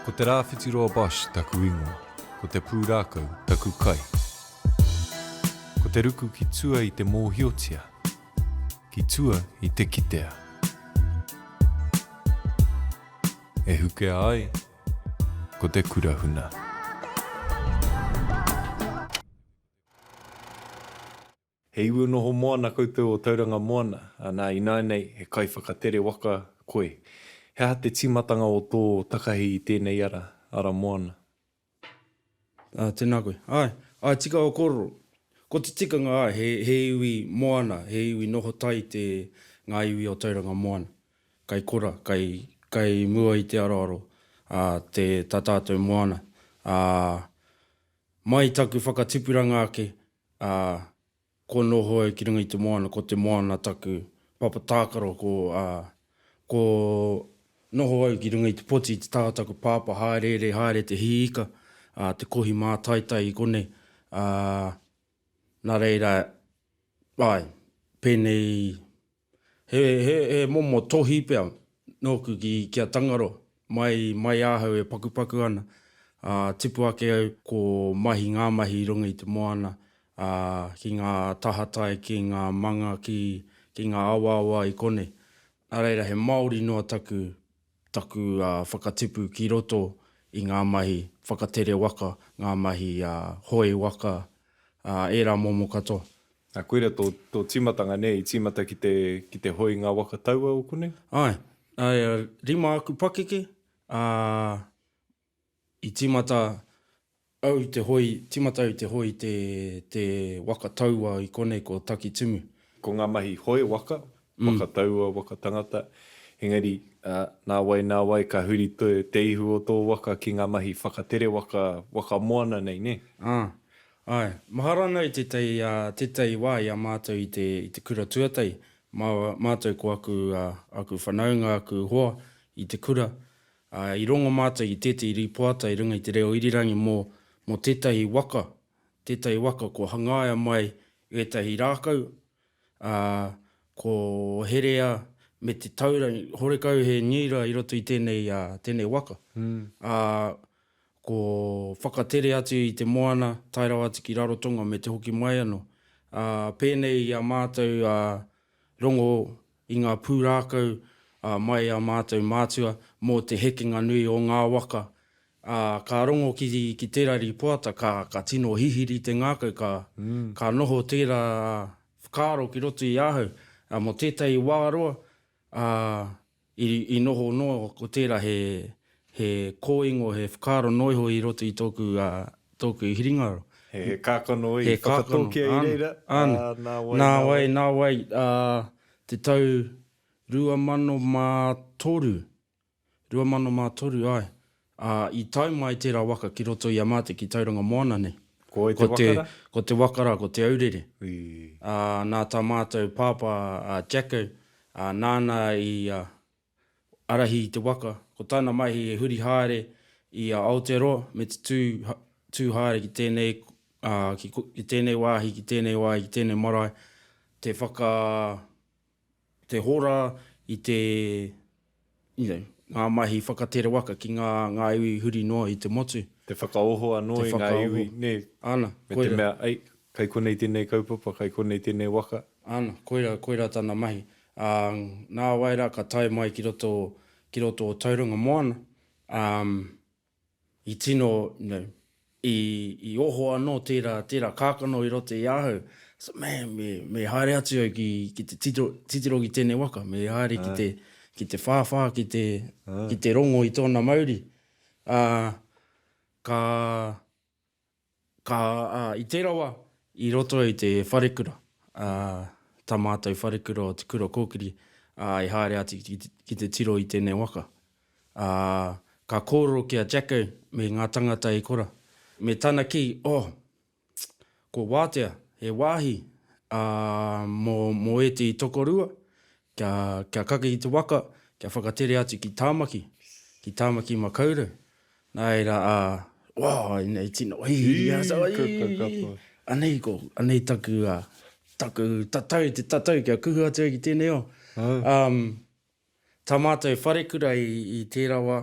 Ko Te Rāwhitiroa Bosch taku ingoa, ko te pūrākau taku kai. Ko te ruku ki tua i te mōhiotia, ki tua i te kitea. E hukea ai ko te kura huna. He iwi noho moana koutou o Tauranga Moana, nā, ināianei he kaiwhakatere waka koe. He aha te tīmatanga o tō takahi i tēnei ara, ara moana? Ā, tēnā koe. Āe, āe, tika ō kōrero. Ko te tikanga, āe, he, he iwi moana, he iwi noho tai te, ngā iwi o Tauranga Moana. Kai kora, kai, kai mua i te aroaro, ā, te, tā tātou moana. Ā, mai taku whakatipuranga ake, Ā, kua noho au ki runga i te moana, ko te moana taku papa tākaro, ko, ā, ko noho au ki runga i te poti i te taha o taku pāpā, hāereere haere te hī ika, ā, te kohi mātaitai i konei, ā, nā reira, āe, pēnei He, he, he momo tohi pea nōku ki, ki a Tangaroa, mai, mai ahau e pakupaku ana, ā, tipu ake au ko mahi ngā mahi i runga i te moana, ā, ki ngā tahatai, ki ngā manga, ki, ki ngā awaawa i konei. Nā reira, he Māori noa taku, taku whakatipu ki roto i ngā mahi whakatere waka, ngā mahi hoe waka, ērā momo katoa. Nā, koira tō, tō tīmatanga, nē, i tīmata ki te, ki te hoe i ngā waka taua o konei? Āe, āe, rima aku pakeke, ā, i tīmata au i te hoe, tīmata au i te hoe i te, te waka taua i konei ko Takitimu. Ko ngā mahi hoe waka, waka taua, waka tangata, engari, ā, nā wai, nā wai ka huri te, te ihu o tō waka ki ngā mahi whakatere waka, waka moana nei, nē? Ā, āe. Mahara ana i tētahi, ā, tētahi wā i a mātou i te, i te kura tuatahi, mā, mātou ko aku, ā, aku whanaunga, aku hoa i te kura, Ā, i rongo mātou i tētahi rīpoata i runga i te reo irirangi mō, mō tētahi waka, tētahi waka kua hangaia mai ētahi rākau, ā, ko herea me te taura, horekau he ngira i roto i tēnei, ā, tēnei waka. Ā, ko whakatere atu i te moana, tae rawa atu ki Rarotonga me te hoki mai anō. Ā, pēnei i a mātou, ā, rongo i ngā pūrākau mai a mātou mātua mō te hekenga nui o ngā waka, ā, ka rongo ki, ki tērā rīpoata, ka, ka tino hihiri te ngākau, ka, ka noho tērā whakaaro ki roto i ahau, ā, mō tētahi wā roa, ā, i, i noho noa ko tērā he, he kōingo, he whakaaro noa iho i roto i tōku, ā, tōku hiringaro. He, he kākano i whakatōkia i reira, ā, nā wai, nā wai. Nā wai, ā, te tau 2003, 2003, āe, ā, i tae mai tērā waka ki roto i a mātou ki Tauranga Moana nei. Ko wai te waka rā? Ko te waka rā, ko Te Aurere. Ā, nā tā mātou pāpā a Jacko, ā, nāna i, ā, arahi i te waka. Ko tana mahi he huri haere i a Aotearoa me te tū, tū haere ki tēnei, ā, ki, ki tēnei wāhi, ki tēnei wāhi, ki tēnei marae, te whaka, te hora i te, you know, ngā mahi whakatere waka ki ngā, ngā iwi huri noa i te motu. Te whakaoho anō i ngā iwi, nē, Ana, me te mea, ai, kai konei tēnei kaupapa, kai konei tēnei waka. Ana, koira, koira tana mahi. Ā, nāwai rā ka tae mai ki roto, ki roto o Tauranga Moana, ā, i tino, you know, i, i oho anō tērā, tērā kākano i roto i ahau, so, man, me, me haere atu au ki, ki te titiro, titiro ki tēnei waka, me haere ki te, ki te whāwhā, ki te, ki te rongo i tōna mauri. Ā, ka, Ka, ā, i tērā wā, i roto i te wharekura, ā, tā mātou wharekura o Te Kura Kōkiri, ā, i haere atu ki, ki te tiro i tēnei waka. Ā, ka kōrero ki a Jacko me ngā tangata i kora, me tana kī, oh, ko wātea, he wāhi, ā, mō, mō ētehi tokorua, kia, kia kake i te waka, kia whakatere atu ki Tāmaki, ki Tāmaki Makaurau. Nā reira, ā, wow, ēnei tino hihiri a so, ii, anei ko, anei taku, ā, taku tatau, te tatau kia kuhu atu ai ki tēnei ao. Um, tā mātou wharekura i, i tērā wā,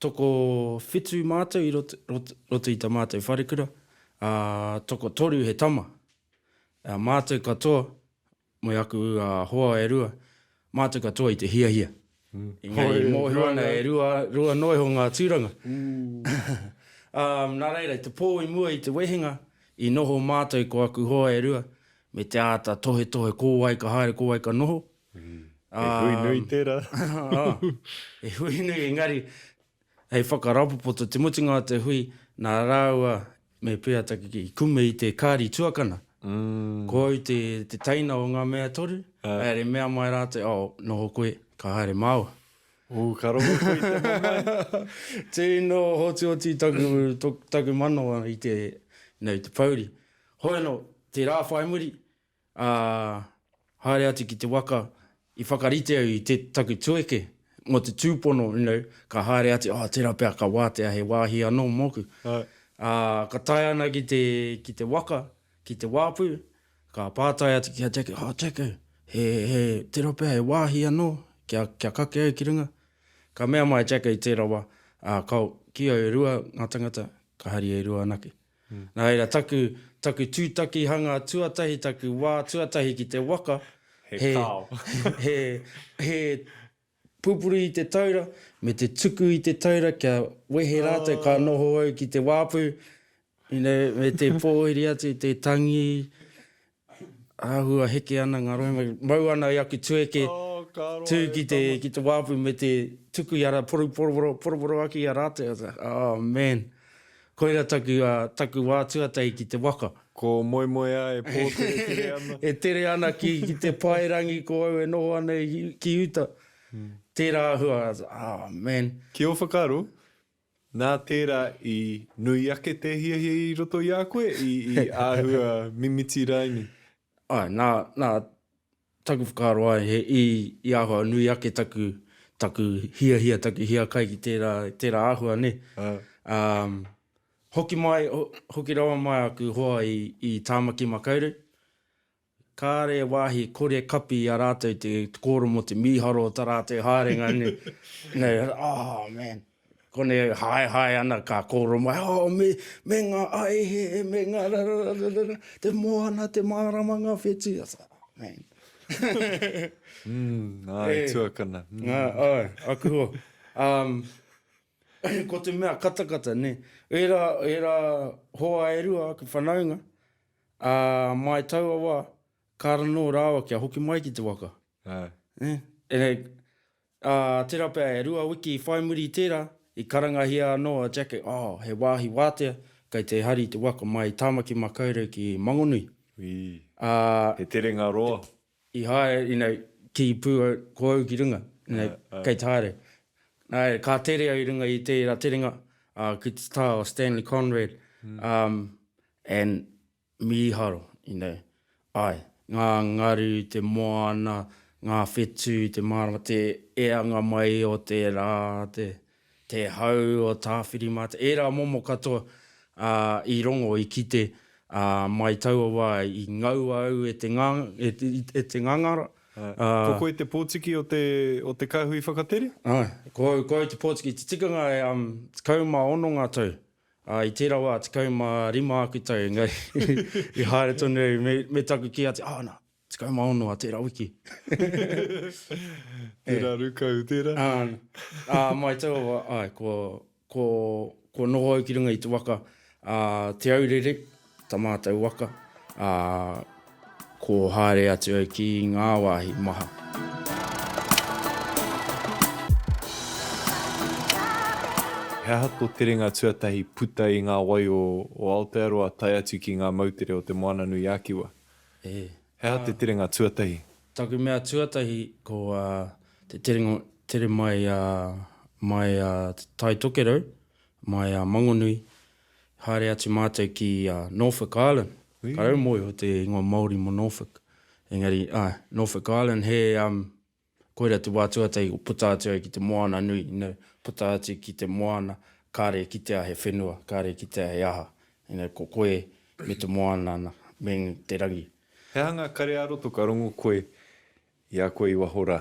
Tokowhitu mātou i roto, roto, roto i tā mātou wharekura, ā, tokotoru he tama. Ā, mātou katoa, me aku hoa e rua, mātou katoa i te hiahia. Engari, mōhio ana e rua, rua noa iho ngā tūranga. Ā, nā reira, i te pō i mua i te wehenga, i noho mātou ko aku hoa e rua, me te āta tohetohe ko wai ka haere, ko wai ka noho. He hui nui tērā. He hui nui, engari, hei whakarapopoto te mutunga o te hui, nā rāua me Pea Takiki i kume i te kāri tuakana. Ko au te, te teina o ngā mea toru, haere mea mai rātou, oh, noho koe, ka haere māua. Ooh, ka rongo koe i te mamae. Tino hotuhotu taku, taku manawa i te, you know, i te pouri. Hoi anō, te rā whai muri, Ā, haere atu ki te waka, i whakarite au i te, taku tueke, mō te tūpono, you know, ka haere atu, oh, tērā pea ka wātea he wāhi anō mōku. Ā, ka tae ana ki te, ki te waka, ki te wāpu, ka pātai atu ki a Jacko, oh, Jacko, he, he, tērā pea he wāhi anō, kia, kia kake au ki runga. Ka mea mai a Jacko i tērā wā, ā, kao, ki au e rua ngā tangata, ka hari e rua anake. Nā reira, taku, taku tūtakihanga tuatahi, taku wā tuatahi ki te waka, he, he kao. he, he pupuri i te taura, me te tuku i te taura kia wehe rātou, ka noho au ki te wāpu, you know, me te pōhiri atu, te tangi, Āhua heke ana ngā roimai, mau ana i aku tueke, tū ki te, ki te wāpu me te tuku i a rā, poru, poroporo, poroporoaki i a rātou. I was like, oh man. Koira taku, taku wā tuatahi ki te waka. Ko moemoeā e pōteretere ana. E tere ana ki, ki te paerangi ko au e noho ana i, ki uta. Tērā āhua, I was like, oh man. Ki ō whakaaro, Nā tērā i nui ake te hiahia i roto i a koe, i, i āhua mimiti raini? Āe, nā, nā taku whakaaro āe, he, i, i āhua nui ake taku, taku hiahia, taku hiakai ki tērā, tērā āhua, nē. Ā. Um, hoki mai, hoki rawa mai aku hoa i, i Tāmaki Makaurau, Kāre e wāhi kore kapi i a rātou te kōrero mō te mīharo o tā rātou haerenga nei. Nei, oh man, konei au haehae ana ka kōrero mai, oh me, me ngā aihe, me ngā rarararara, te moana, te mārama, ngā whetū. I was like, oh man. Mm, āe, tuakana. Mm. Āe, aku hoa. Um, ko te mea katakata, nē, ērā, ērā hoa e rua aku whanaunga, Ā, mai taua wā, kāra nō rāua kia hoki mai ki te waka. Āe. Nē? E, ā, tērā pea e rua wiki whai muri i tērā, i karangahia anō a Jackie, oh, he wāhi wātea, kei te hari te waka mai i Tāmaki Makaurau ki Mangonui. Ui. Ā. He terenga roa. I haere, you know, ki pū au, ko au ki runga, you know, kei te haere. Nā, ka tere au i runga i tērā terenga, ā, ki te taha o Stanley Conrad, um, And mīharo, you know. Āe, ngā ngaru, te moana, ngā whetū, te mārama, te eanga mai o te rā, te, te hau o Tāwhirimātea, ērā momo katoa, ā, i rongo, i kite, ā, mai taua wā i ngaua au e te ngā, e te, e te ngangara, ā. Ko koe te pōtiki o te, o te kāhui whakatere? Āe, ko au, ko au te pōtiki. Te tikanga e, um, 16 ngā tau Ā, i tērā wā, 15 aku tau, engari i haere tonu au me, me taku kī atu, oh, nā, 16 a tērā wiki. Tērā rukau, tērā. Ā, ā, mai taua wā, āe, kua, kua, kua noho au ki runga i te waka, ā, Te Aurere, ta mātou waka, ā, ko haere atu au ki ngā wāhi maha. He aha tō terenga tuatahi puta i ngā wai o Aotearoa tae atu ki ngā moutere o Te Moana-nui-a-Kiwa? He aha te terenga tuatahi? Taku mea tuatahi ko te terenga tere mai mai Te Tai Tokerau, mai Mangonui, Haere atu mātou ki Norfolk Island. Ka rau mōhio te ingoa Māori mō Norfolk. Engari, āe, Norfolk Island, he, um, koira te wā tuatahi ko puta atu au ki te moana nui, you know, puta atu ki te moana, kāre e kitea he whenua, kāre e kitea he aha. You know, ko koe me te moana ana, me te rangi. He aha ngā kare ā-roto ka rongo koe i a koe i waho rā?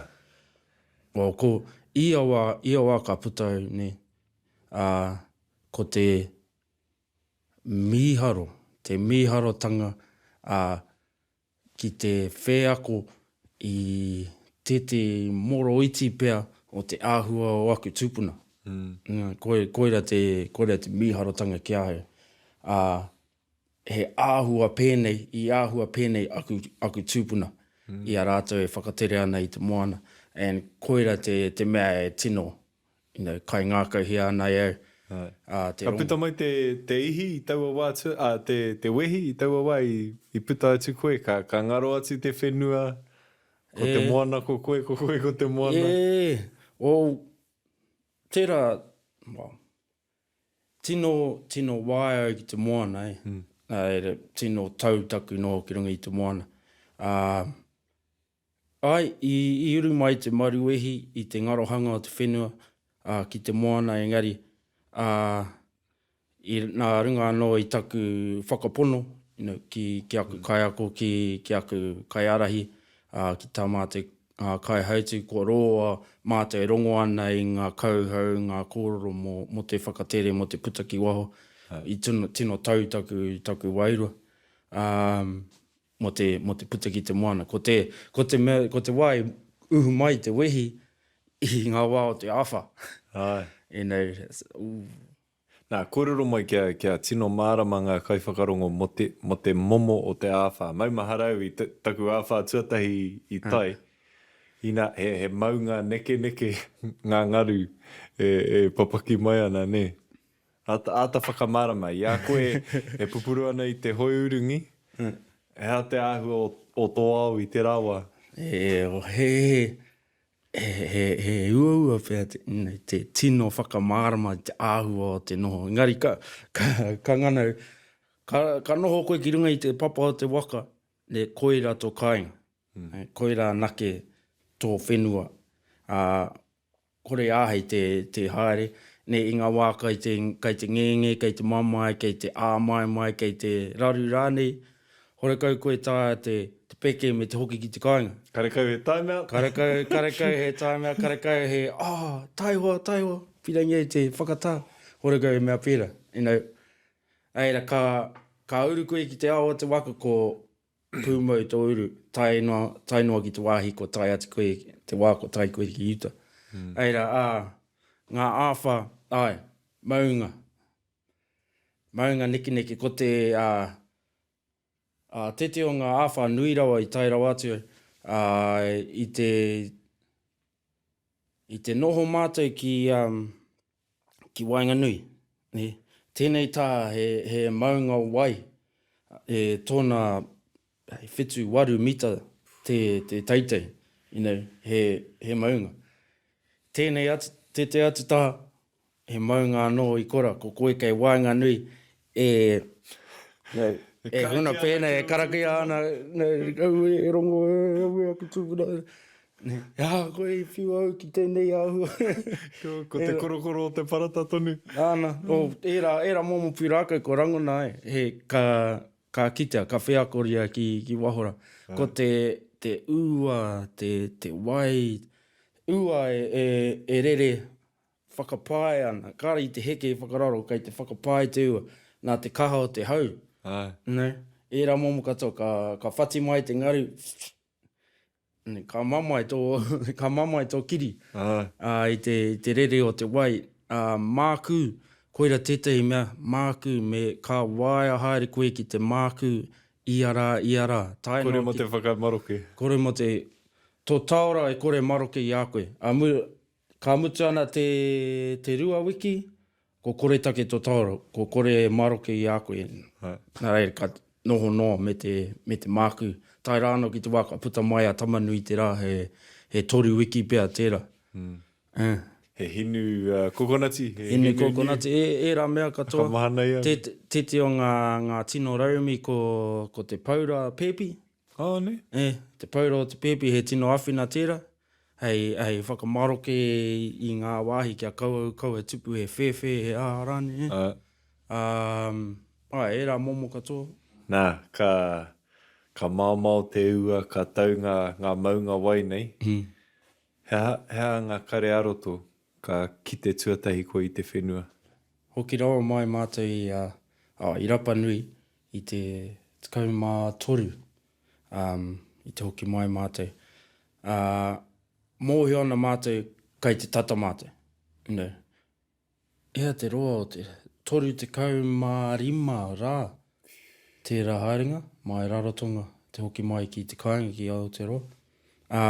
Well, ko, ia wā, ia wā ka puta au, nē. Ā, ko te mīharo, te mīharotanga, ā, ki te wheako i tētehi moroiti pea o te āhua o aku tūpuna. Mm. Koira te, koira te mīharotanga ki ahau. Ā, he āhua pēnei, i āhua pēnei aku, aku tūpuna mm. i a rātou e whakatere ana i te moana. And koira te, te mea e tino you know, kaingākauhia ana e au. Āe. Ā, te Ka puta mai te, te ihi i taua wā atu, ā, te, te wehi i taua wā i, i puta atu koe, ka, ka ngaro atu te whenua, ko te moana ko koe, ko koe ko te moana. E, well, tērā, well, tino, tino waia au ki te moana, e. Mm. Ā, tino tau taku noho ki runga i te moana. Ā, Āe, i uru mai te maruwehi i te ngarohanga o te whenua, ā, ki te moana, engari, ā, i, nā runga anō i taku whakapono, you know, ki, ki aku kaiako, ki, ki aku kaiārahi, ā, ki tā mātou, ā, kaihautū, kua roa mātou e rongo ana i ngā kauhau, ngā kōrero mō, mō te whakatere, mō te puta ki waho, i tino, tino tau taku, taku wairua. Ā, mō te, mō te puta ki te moana. Ko te, ko te mea, ko te wā i uhu mai te wehi i ngā wā o te āwhā. Āe. You know, ooh. Nā, kōrero mai kia, kia tino mārama ngā kaiwhakarongo mō te, mō te momo o te āwhā. Maumahara au i taku āwhā tuatahi i tai, ina, he, he maunga nekeneke ngā ngaru e, e papaki mai ana, nē. Āta, āta whakamārama, i a koe e pupuru ana i te hoe urungi, he aha te āhua o, o tō ao i tērā wā? E, he, he, he, he uaua pea te, te tino whakamārama i te āhua o te noho. Engari ka, ka, ka ngana, ka, ka noho koe ki runga i te papa o te waka, ne, koira tō kāinga. Koira anake tō whenua. Ā, kore āhei te, te haere, nē, i ngā wā kai te, kai te ngenge, kei te mamae, kei te āmaimai, kei te raru rānei, horekau koe taea te, te peke me te hoki ki te kāinga. Karekau he time out. Karekau, karekau he time out, karekau he, oh, taihoa, taihoa, pirangi ai te whakatā, horekau he mea pērā, you know. Reira, ka, ka uru koe ki te ao o te waka ko, Pūmau tō uru, tae noa, tae noa ki te wāhi kua tae atu koe, te wā kua tae koe ki uta. Reira, ā, ngā āwhā, āe, maunga, maunga nekeneke, ko te, ā, ā, tētehi o ngā āwhā nui rawa i tae rawa atu ai, ā, i te, i te noho mātou ki, ā, ki waenganui. Nē. Tēnei tā he, he maunga wai, e tōna he 7, 8 mita te, te teitei, you know, he, he maunga. Tēnei atu, tētehi atu taha, he maunga anō i kora, ko koe kei waenganui e, you know, e huna pēnei, e karakia ana, aue e rongo, aue aku tūpuna, he aha koe i whiu au ki tēnei āhua. Ko te korokoro o te parata tonu. Āna, ērā, ērā momo pūrākau kua rangona ai, he, ka, ka kitea, ka wheakoria ki, ki waho rā. Ko te, te ua, te, te wai, ua e, e, e rere Whakapae ana, kāre i te heke i whakararo, kei te whakapae te ua, nā te kaha o te hau. Āe. Nē, ērā momo katoa, ka, ka whati mai te ngaru, nē, ka mamae tō, ka mamae tō kiri. Āe. Ā, i te, i te rere o te wai. Ā, mākū, koira tētahi mea, mākū, me ka waea haere koe ki te mākū ia rā, ia rā, tae noa ki. Kore mō te whakamaroke. Kore mō te, tō taora e kore maroke i a koe. Ā, mu, Ka mutu ana te, te rua wiki, ko koretake to taoro, ko kore maroke i a koe. Nā reira, ka noho noa me te, me te mākū. Tae rā anō ki te wā ka puta mai a Tamanui-te-rā, he, he toru wiki pea tērā. Eh. He hinu kokonati, he hinu niu. Hinu kokonati, e, ērā mea katoa. Whakamahana i au. Te, tētehi o ngā, ngā tino rauemi ko, ko te paura pēpi. Oh, nē? E, te paura o te pēpi he tino āwhina tērā. Hei, hei whakamaroke i ngā wāhi kia kaua, kaua e tupu he whēwhē, he aha rānei, eh? Āe. Ā, āe, ērā momo katoa. Nā, ka, ka maomao te ua, ka tau ngā, ngā maunga wai nei. He aha, he aha ngā kare ā-roto ka kite tuatahi koe i te whenua? Hoki rawa mai mātou i, oh, i Rapanui i te 13, um, i te hoki mai mātou. Ā, mōhio ana mātou kei te tata mātou, you know. Ea te roa o te 35 rā tērā haerenga mai Rarotonga te hoki mai ki te kāinga ki Aotearoa. Ā,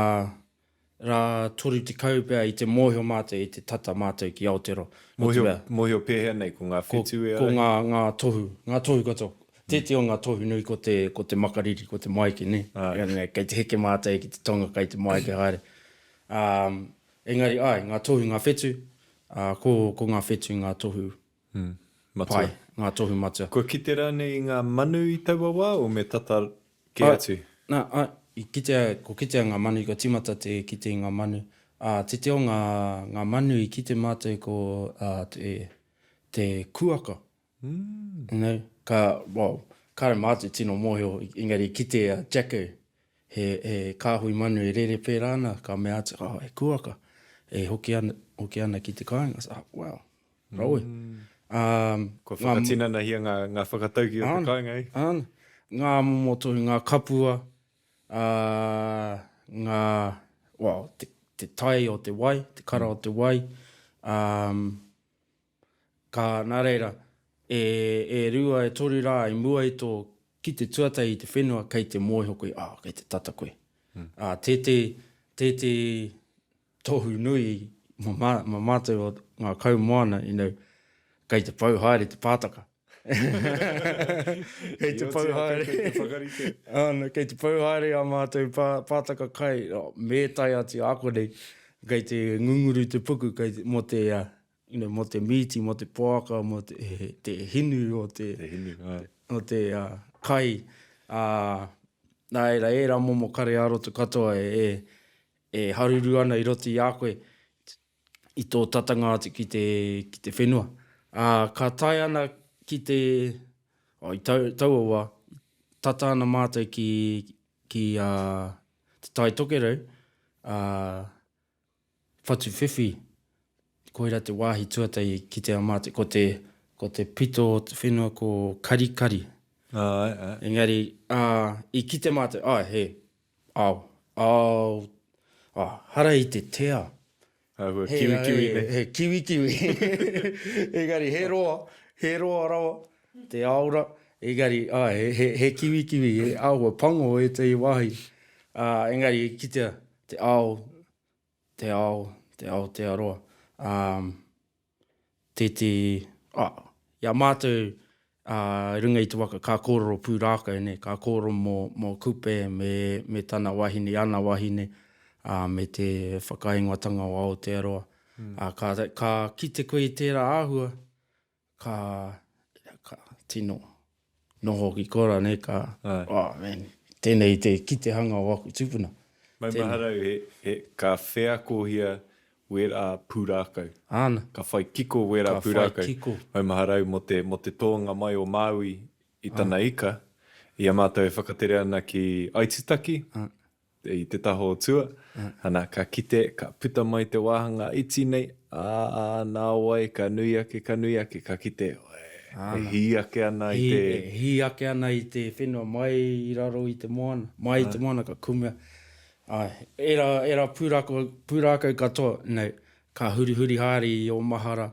rā 30 pea i te mōhio mātou i te tata mātou ki Aotearoa. Mōhio, mōhio pēhea nei ko ngā whetū e ārahi? Ko ngā, ngā tohu, ngā tohu katoa. Tētehi o ngā tohu nui ko te, ko te makariri, ko te maike, nē. Āe. Kei te heke mātou ki te tonga, kei te maike haere. Ā, Engari, āe, ngā tohu, ngā whetū, ā, ko, ko ngā whetū ngā tohu Matua. pai, ngā tohu matua. Kua kite rānei i ngā manu i taua wā, o me tata kē Āe, atu? nā, āe, i kitea, kua kitea ngā manu, kua tīmata te kite i ngā manu. Ā, te te o ngā, ngā manu i kite mātou ko, ā, te, te kuaka. You know, ka, well, kāre mātou tino mōhio, engari i kite a Jacko, he, he kāhui manu e rere pērā ana, ka mea atu, oh, he kuaka, e hoki ana, hoki ana ki te kāinga. So, oh, wow, rawe. Um, Kua whakatinanahia ngā, ngā whakatauki o te kāinga, eh? Āna, ngā momo tohu, ngā kapua, ā, ngā, well, te, te tai o te wai, te kara o te wai, um, Ka, nā reira, e, e rua, e toru rā i mua i tō kite tuatahi i te whenua, kei te mōhio koe, ā, kei te tata koe. Ā, tētehi, tētehi tohu nui mō mā, mō mātou o ngā kaumoana, you know, kei te pau haere te pātaka. Kei te pau haere. Kei te whakarite. Āna, kei te pau haere ā mātou pā, pātaka kai, oh, me tae atu a konei, kei te ngunguru te puku, kei te, mō te, uh, you know, mō te mīti, mō te poaka, mō te, te hinu o te, te, hinu, ai. o te uh, kai. Uh, nā reira, ērā momo kare ā-roto katoa e, e, e haruru ana i roto i a koe i tō tatanga atu ki te, ki te whenua. Ā, ka tae ana ki te, oh, i tau, taua wā, tata ana mātou ki, ki uh, Te Tai Tokerau, ā, Whatuwhiwhi, koira te wāhi tuatahi i kitea mātou, ko te, ko te pito o te whenua ko Karikari. Āe, āe. Engari, ā, i kite mātou, āe, he ao, ao, ā, hara i te tea. Āhua kiwikiwi nei. He, he kiwikiwi. Engari, he roa, he roa rawa te aora, engari, āe, he, he, he kiwikiwi, he āhua pango ētahi wāhi. Ā, engari, i kitea te ao, te ao, te Aotearoa. Ā, tētehi, ā, i a mātou, ā, i runga i te waka, ka kōrero pūrākau, nē, ka kōrero mō, mō Kupe me, me tana wahine, ana wahine, ā, me te whakaingoatanga o Aotearoa. Ā, ka, ka kite koe i tērā āhua, Ka, ka tino noho ki kora, ne, ka, oh man, tenei te kitehanga o aku tupuna. Maumahara au, he, he, ka wheakohia wērā pūrākau. Āna. Ka whai kiko wērā pūrākau. Ka whai kiko. Maumahara au mō te, mō te tōnga mai o Māui i tana ika, i a mātou e whakatere ana ki Aitutaki, i te taha o tua, ana, ka kite, ka puta mai te wāhanga iti nei, ā, ā, nāwai, ka nui ake, ka nui ake, ka kite, e hī ake ana i te... E hī ake ana i te whenua mai i raro i te moana, mai i te moana ka kumea. Āe, ērā, ērā pūrākau, pūrākau katoa, you know, ka hurihuri haere i ō mahara,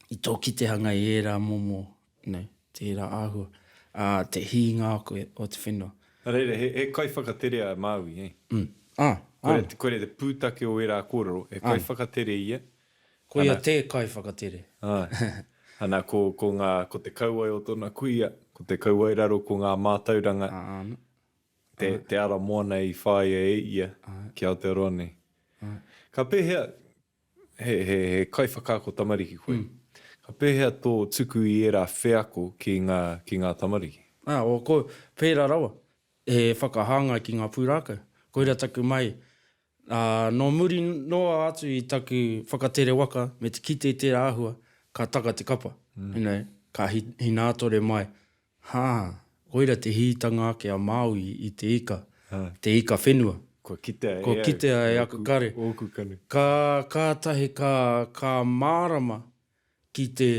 i tō kitehanga i ērā momo, you know, tērā āhua, ā, te hīnga ake o te whenua. Nā reira, he, he kaiwhakatere a Māui, eh? Mm. Ā, āna. Koira, koira te pūtake o ērā kōrero, he kaiwhakatere ia. Koia te kaiwhakatere. Āe. Ana, ko, ko ngā, ko te kauae o tōna kuia, ko te kauae raro ko ngā mātauranga, Āna. te, te ara moana i whāia e ia ki Aotearoa nei. Ka pēhea, He, he, he kaiwhakaako tamariki koe. Mm. Ka pēhea tō tuku i ērā wheako ki ngā, ki ngā tamariki? Ā, o, ko, pērā rawa, he whakahāngai ki ngā pūrākau. Koira taku mahi. Ā, nō muri noa atu i taku whakatere waka me te kite i tērā āhua, ka taka te kapa. Mm. You know, ka hi, hinātore mai. Hā, koira te hītanga ake a Māui i te ika, te ika whenua. Kua kitea e au. Kua kitea e aku kare. Ōku kanu. Ka, kātahi ka, ka mārama ki te.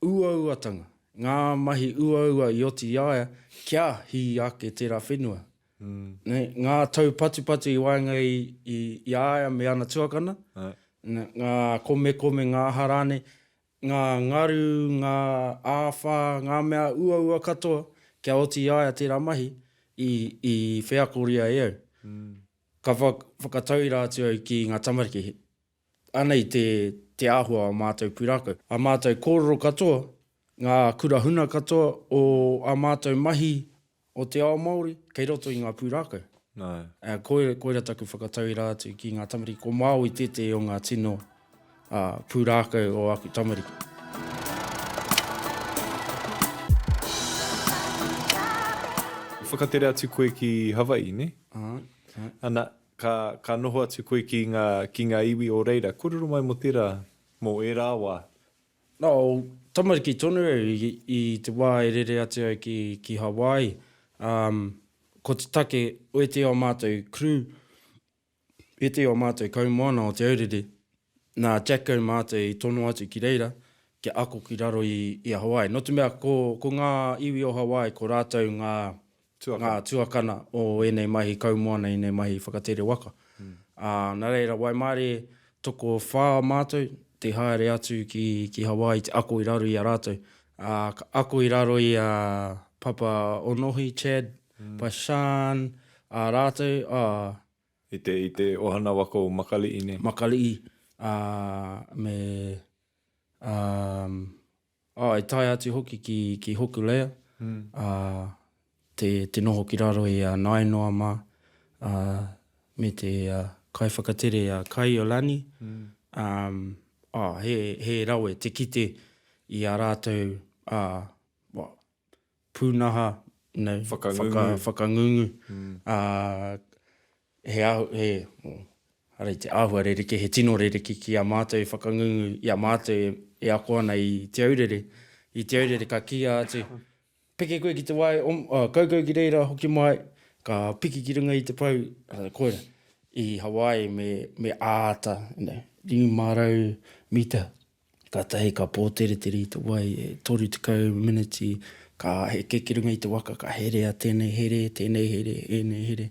uauatanga, ngā mahi uaua i oti i a ia kia hī ake tērā whenua. Nē, ngā taupatupatu i waenga i, i, i a ia me ana tuakana, ngā komekome, ngā aha rānei, ngā ngaru, ngā āwhā, ngā mea uaua katoa kia oti i a ia tērā mahi, i, i wheakoria e au. Ka whakatauira atu au ki ngā tamariki, Anei te, te āhua o mātou pūrākau. Ā mātou kōrero katoa, ngā kura huna katoa o ā mātou mahi o te ao Māori, kei roto i ngā pūrākau. Nā. Ā, koira, koira taku whakatauira atu ki ngā tamariki, ko Māui tētehi o ngā tino, ā, pūrākau o aku tamariki. Whakatere atu koe ki Hawaii, nē? Āe, āe. Ana, Ka, ka noho atu koe ki ngā, ki ngā iwi o reira. Kōrero mai mō tērā, mō ērā wā. Nō, tamariki tonu au i, i te wā e rere atu au ki, ki Hawaii. Um, ko te take, wētehi o mātou crew, wētehi o mātou kaumoana o Te Aurere, nā Jacko mātou i tono atu ki reira, kia ako ki raro i, i a Hawaii. Nō te mea, ko, ko ngā iwi o Hawaii, ko rātou ngā, Tuakana. Ngā tuakana o ēnei mahi kaumoana, ēnei mahi whakatere waka. Ā, nā reira, waimarie tokowhā mātou te haere atu ki, ki Hawaii te ako i raro i a rātou. Ā, ka ako i raro i a Papa Onohi, Chad, Pashan, ā rātou, ā. I te, i te ohana waka o Makali'i nei. Makali'i, ā, me, ā, Ā, i tae atu hoki ki, ki Hokulea, ā, te, te noho ki raro i a Nainoa mā, ā, me te kaiwhakatere a Kaiolani, ā, ā, he, he rawe te kite i a rātou, ā, well, pūnaha, you know, Whakangungu. whaka, whakangungu, ā, he ahu, he, oh, arei te āhua rerekē, he tino rerekē ki a mātou e whakangungu i a mātou e, e ako ana i Te Aurere. I Te Aurere ka kīia atu, peke koe ki te wai, om, uh, kaukau ki reira, hoki mai, ka piki ki runga i te pou, uh, koira, i Hawaii me, me āta, you know, 500 mita Kātahi ka pōteretere i te wai e 30 meneti, ka heke ki runga i te waka, ka herea tēnei here, tēnei here, ēnei here.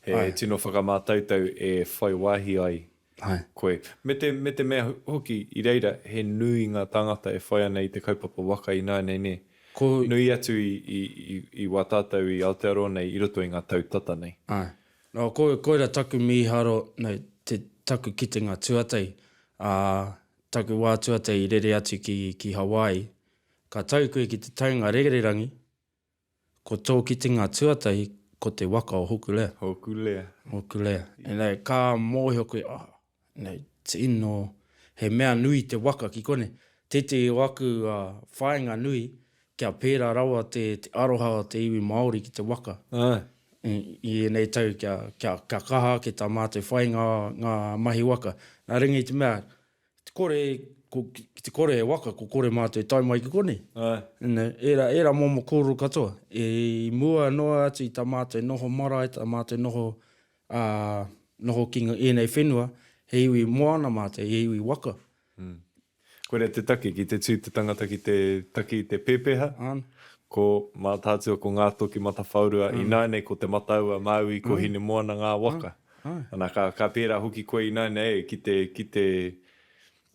He tino whakamātautau e whai wāhi ai koe. Me te, me te mea hoki, i reira, he nui ngā tāngata e whai ana i te kaupapa waka ināianei nē. Ko. Nui atu i, i, i, i wā tātou i Aotearoa nei i roto i ngā tau tata nei. Āe. Nō, ko, koira taku mīharo, no, te, taku kitenga tuatahi, ā, taku wā tuatahi i rere atu ki, ki Hawaii, ka tau koe ki te taunga rererangi, ko tō kitenga tuatahi ko te waka o Hokulea. Hokulea. Hokulea. Engari, ka mōhio koe, oh, no, tino, he mea nui te waka ki konei. Tētehi o aku whāinga nui, kia pērā rawa te, te aroha o te iwi Māori ki te waka. Āe. I ēnei tau kia, kia, kia kaha ake tā mātou whai ngā, ngā mahi waka. Nā runga i te mea, ki te kore, ko, ki te kore he waka, ko kore mātou e tae mai ki konei. Āe. No, ērā, ērā momo kōrero katoa. I mua noa atu i tā mātou noho marae, tā mātou noho, ā, noho ki ēnei whenua, he iwi moana mātou, he iwi waka. Koira te take, ki te tū te tangata ki te taki i te pēpeha, ko Mātaatua, ko Ngātokimatawhaorua, ināianei ko Te Matau-a-Māui, ko Hinemoana ngā waka. Ana, ka, ka pērā hoki koe ināianei, ki te, ki te,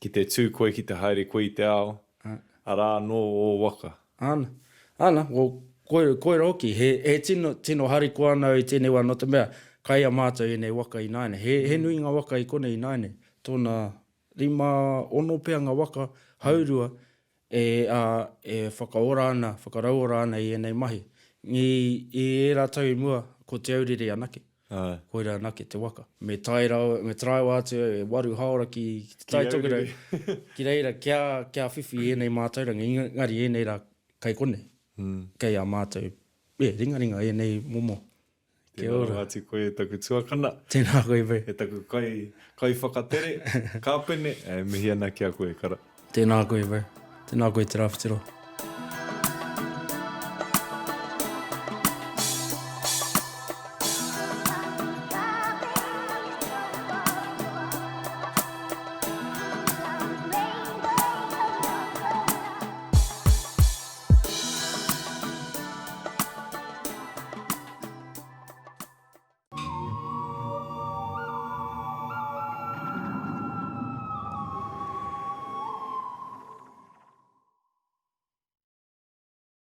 ki te tū koe, ki te haere koe i te ao, arā anō ō waka. Ana, ana, ko, koira, koira hoki, he, he tino, tino harikoa ana au i tēnei wā, nō te mea, kai a mātou ēnei waka ināianei. He, he nui ngā waka i konei ināianei, tōna 56 pea nga waka haurua e, a, e whakaora ana, whakarauora ana i enei mahi. I, i era tau i mua, ko Te Aurere anake. Ae. Koira anake te waka. Me tae rawa, me taraiwa atu au e waru haora ki, ki te Tai Tokerau, ki reira kia, kia whiwhi i enei mātauranga, engari enei ra kei konei, kei a mātou, e, ringaringa enei momo. Kia ora. Tēnā rawa atu koe e taku tuakana. Tēnā koe bro. E taku kai, kaiwhakatere, kāpene, e mihi ana ki a koe, kara. Tēnā koe bro. Tēnā koe Te Rawhitiroa.